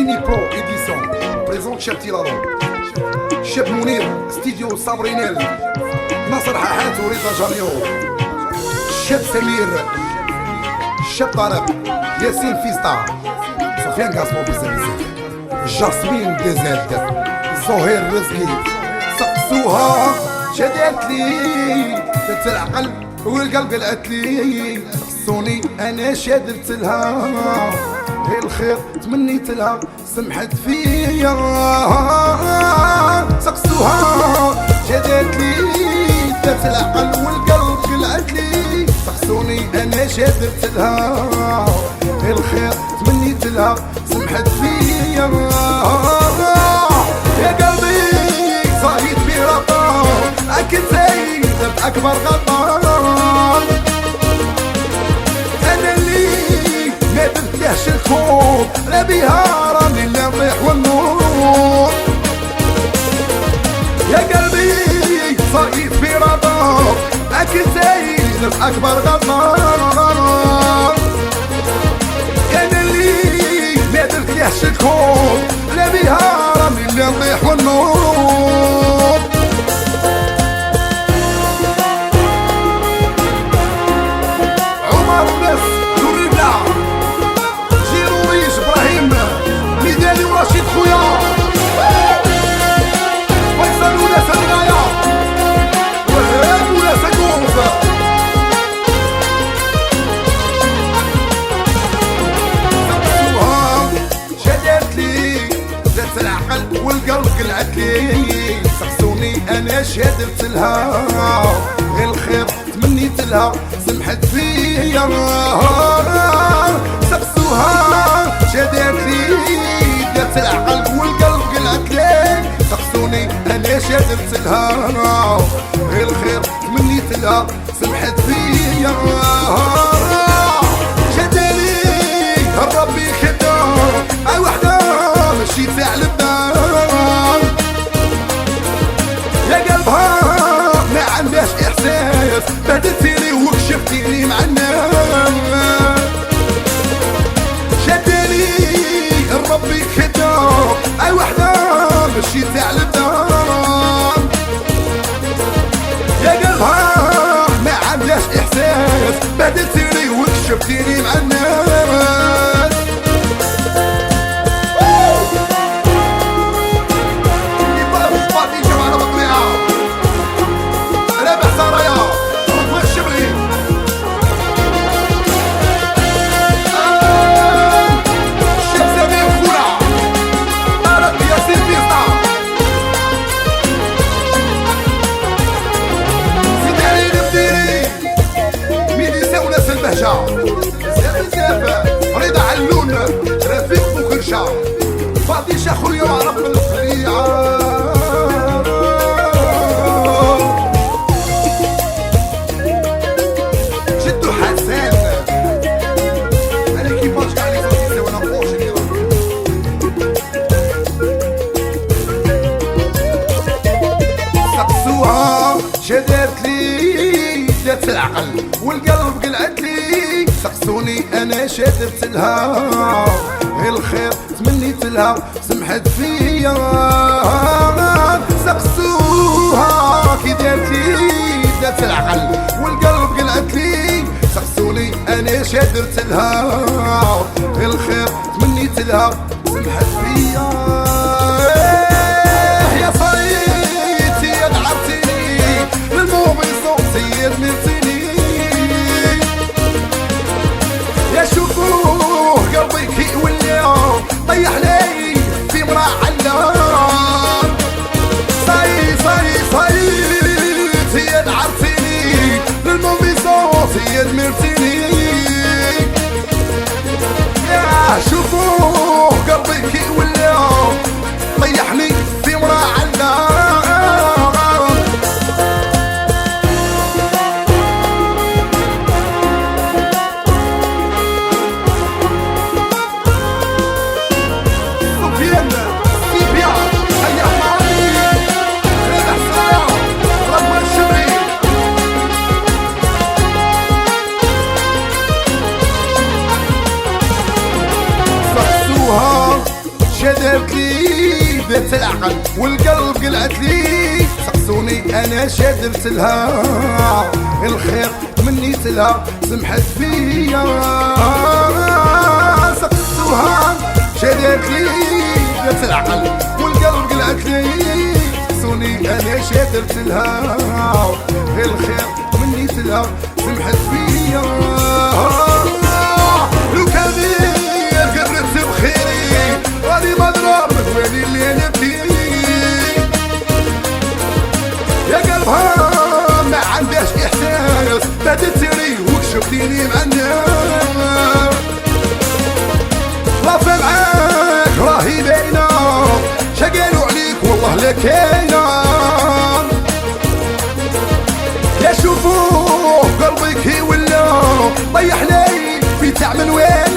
Mini Pro Édition présente شاب تيلالو، شاب منير، ستيديو صابرينيل، ناصر حاحات ورضا جانيو، شاب سمير، شاب طارق، ياسين فيستا، سفيان قاسمو بزاف بزاف، جاسمين ديزاد، زهير رزقي. سقسوها شدات لي، دات العقل والقلب قلعت لي. سقسوني انا شادرت لها، غير الخير تمنيت لها، سمحت فيا. سقسوها شدات لي، دات العقل والقلب قلعت لي. سقسوني انا شادرت لها، غير الخير تمنيت لها، سمحت فيا. يا قلبي صايد في رطا، اكيد زايد اكبر غلطان. انا اللي ما درتلهش الكون، لا بها راني اللي نطيح والنور. يا قلبي صايد في رطا، اكيد زايد اكبر غلطان. انا اللي ما درتلهش الكون، لا بها راني اللي نطيح والنور. عمر وناس نورينا جيروريش، ابراهيم ميداني ورشيد خويا، فيصل وناس الغاية، وهاب وناس الكوف. سقسوها شدات لي، دات العقل والقلب قلعت لي. سقسوني انا شادرت لها، غير الخير تمنيت لها، سمحت فيا. سقسوها شدات لي، دات العقل والقلب قلعت لي. سقسوني انا شادرت لها، غير الخير تمنيت لها، سمحت فيا. شدالي ربي خدا، اي وحده ماشي تاع لبنان. يا قلبها ما عندهاش احساس، بهدلتيني وكشفتيني مع الناس. شدالي ربي خدا، اي وحده ماشي تاع لبنان. يا قلبها ما عندهاش احساس، بهدلتيني وكشفتيني مع الناس. رابح سرايا رضوان الشبلي، الشيخ سمير خونا، طارق ياسين فيستا، سيدي علي المديري، ميليسا وناس البهجة بزاف بزاف، رضا علون، رفيق بوكرشة، فاضي شاخويا وعرف الخليعة. جدو حسن انا كيفاش كاع لي زارتيست وانا en général. سقسوها شدات لي، دات العقل والقلب قلعت لي. سقسوني انا شادرت لها، غير الخير تمنيت لها، سمحت فيا. سقسوها كي دارت لي، دات العقل والقلب قلعت لي. سقسوني انا شادرت لها، غير الخير تمنيت لها، سمحت فيا. يا صيتي يا دعرتيني للمومي صوتي دمرتيني. يا شوفوه قلبي كي ولا طيح لي في مرا علام. صاي صاي صايتي يا دعرتيني للمومي صوتي دمرتيني. يا شوفوه قلبي كي ولا شدرت لي، دات العقل والقلب قلعت لي. سقسوني انا شدرت لها، الخير تمنيت لها سمحت فيا. سقسوها شدرت لي، دات العقل والقلب قلعت لي. سقسوني انا شدرت لها، الخير تمنيت لها سمحت فيا. لو كان قررت بخيري راني مضرب بالي اللي انا فيه. يا قلبها ما عندهاش احساس، بدت تري وكشفتيني مع الناس. لافي معاك راهي باينة، شقالوا عليك والله لا كاينه. يا شوفوا قلبك ولا طيح لي في تاع من وين.